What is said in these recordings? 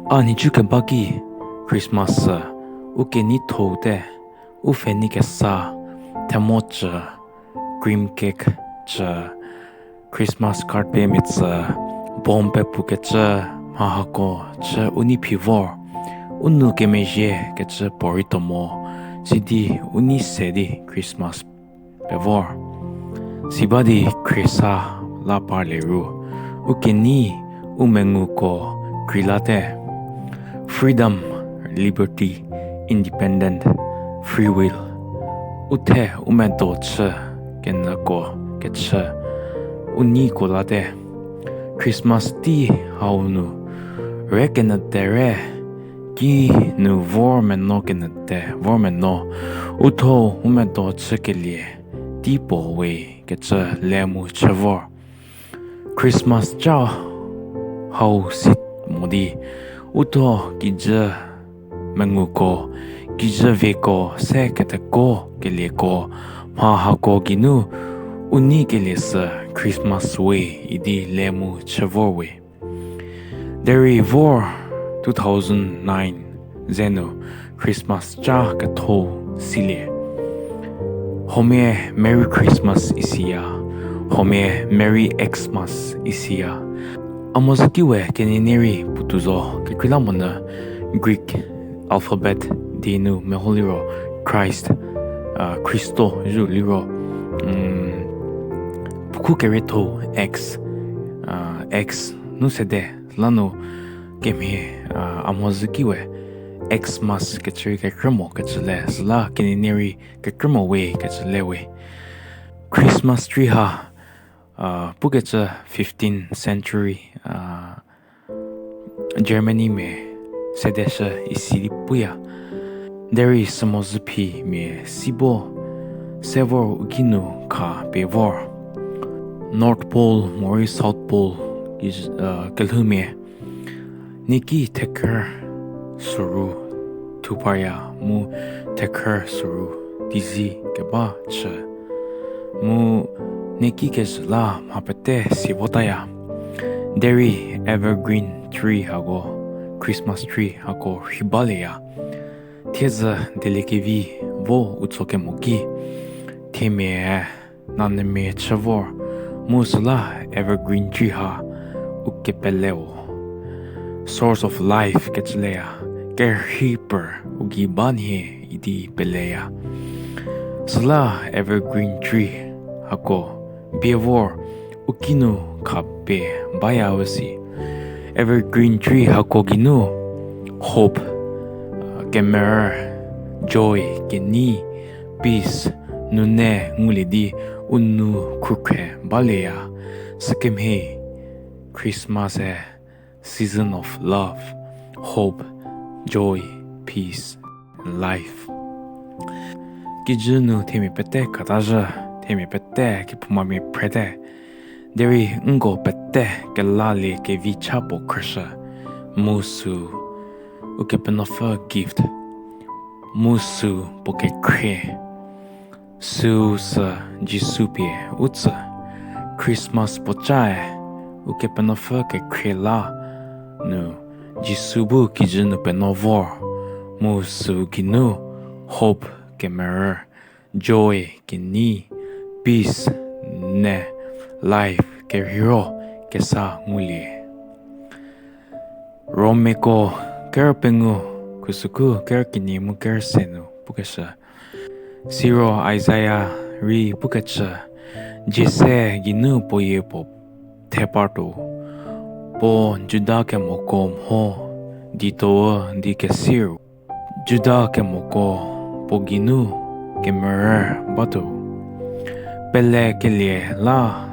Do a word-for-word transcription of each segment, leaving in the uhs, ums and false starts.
A nhicu keba ki Christmas sü u keneitho-u te, u pfhenei kesa, themo cü, cream cake cü, Christmas card pemia cü, bomb pepukecü, mha hako chü u nei phi vor, u nou kemezhie kecü puorei tuo mo, sidi u nei se di Christmas pe vor. Siba di khriesa la parlie ru, u kenei u menguko krei late. Freedom, liberty, independent, free will. U the u medo chü kenyüko kechü, u neiko late. Christmas tei hau nu, re kenyü te re, ki nu vor meno kenyü te vor meno, u tho u medo chükelie tei puo we kecü le mu chü vor. Christmas ca hau si mo di, u tho kijü menguko, kijü vieko se keteko kelieko, mha hako geinu u nei kelie sü Christmas we idi le mu chü vor we. Derei vor two thousand nine ze nu Christmas ca ketho silie. Huomia Merry Christmas isiya, huomia Merry Xmas isiya. A mhodzü ki we kenei rei puotou zo kekreilamonyü Greek alphabet di nu meho liro Christ, Khristo zhü liro, puo khu kerietho X, X nu sede, süla nu kemhie a mhodzü ki we Xmas kecü rei kekrü mo kecü le, süla kenei rei kekrü mo we kecü le we. Christmas tree ha pukecü fifteenth century Germany mia sedeshü isi di puya. Derei sümozü phi mia sibo se vor u kinu kha pie vor. North Pole morei South Pole ki, kelhoumia niaki thekhrü süru thuparya mu thekhrü süru tizi keba chü. Mu niaki kezhü la mha pete si votaya. Derei evergreen tree hako, Christmas tree hako rhi balieya. Thiedzü dieliekevi vo u tso kemo ki, thiemia nanyümia chü vor, mu süla evergreen tree ha u kepeleu, source of life kecü leya, kerhei per u gei ba nhie idi peleya. Süla evergreen tree hako bie vor u kinu khapie baya üsi. Evergreen tree hako geinu hope, kemerü, joy, kenei, peace, nune ngulie di u nou khrükhre balieya. Sükemhie Christmas-e season of love, hope, joy, peace, life. Kijü nu themia pete katazhü, themia pete kephoumamia phrete. Derei nko pete kelalie kevi cha puo khrüshü, mu süu Ukepenuopfü gift, mu süu puo kekhrie. Süu sü Jisu pie u tsü. Christmas puocae Ukepenuopfü kekhrie la nu Jisu bu kijü nu penuo vor, mu süu geinu hope, kemerü, joy, kenei, peace, ne, life, kerheiro, kesa ngulie. Romako kerü pengou, khusükhu kerü kenie mu kerü se nu pukeshü. Siro Isaiah rei pukecü, Jese geinu puo yie puo thepartuo, puo Juda kemoko mho dituo di kesiru. Juda kemoko puo geinu kemerü batuo. Pelekelie la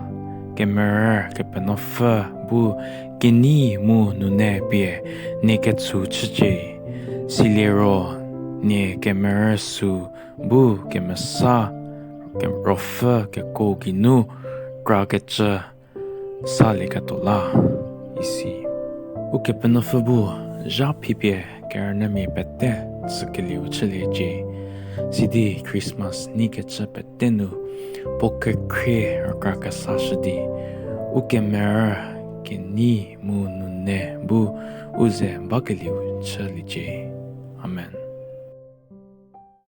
kemerü Kepenuopfü bu kenei mu nune pie nie ketsu chücie. Siliro nie kemerü süu bu kemesa, ke-, ruopfü kekuo geinu krakecü salieketuo la, isi. Ukepenuopfü bu zha phipie kerünyümia pete tsükelieu chüliecie. Sidi Christmas neikecü pete nu puo kekhrie rükra kesashü di, ukemerü kenei mu nune bu u ze bakelieu chüliecie. Amen.